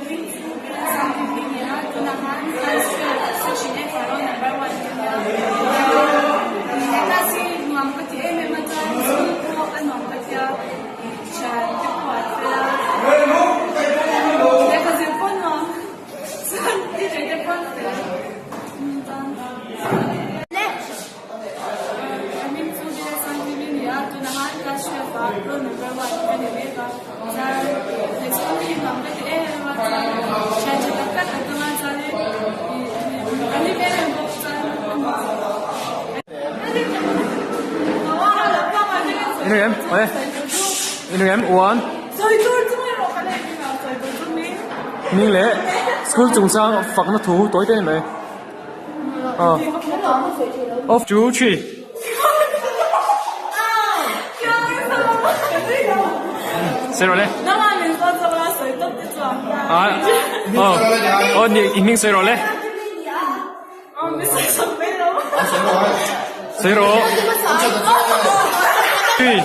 hming chu Sangkimi a ni a, tunah khan class 12 section F ah roll number one ka ni a. He class hi nuam ka ti em em a chuan school pawh a nuam ka ti a, thian te pawh an fel a, lehkha zir pawh a nuam chuan teacher te pawh an fel chuan. Ka hming chu Bill Sangkimi a ni a, tunah khan class 12 ah roll number one ka ni mek a. Chuan he school hi nuam ka ti em em a, chuan thian tha tak tak an awm a, chuanin ih an hlim em em bawk chuan a nuam. Hming leh school chungchang fakna thu tawi te ni mai. Off 2 3. Sawi rawh le. Aw ni i hming sawi rawh le. Sawi rawh. Three.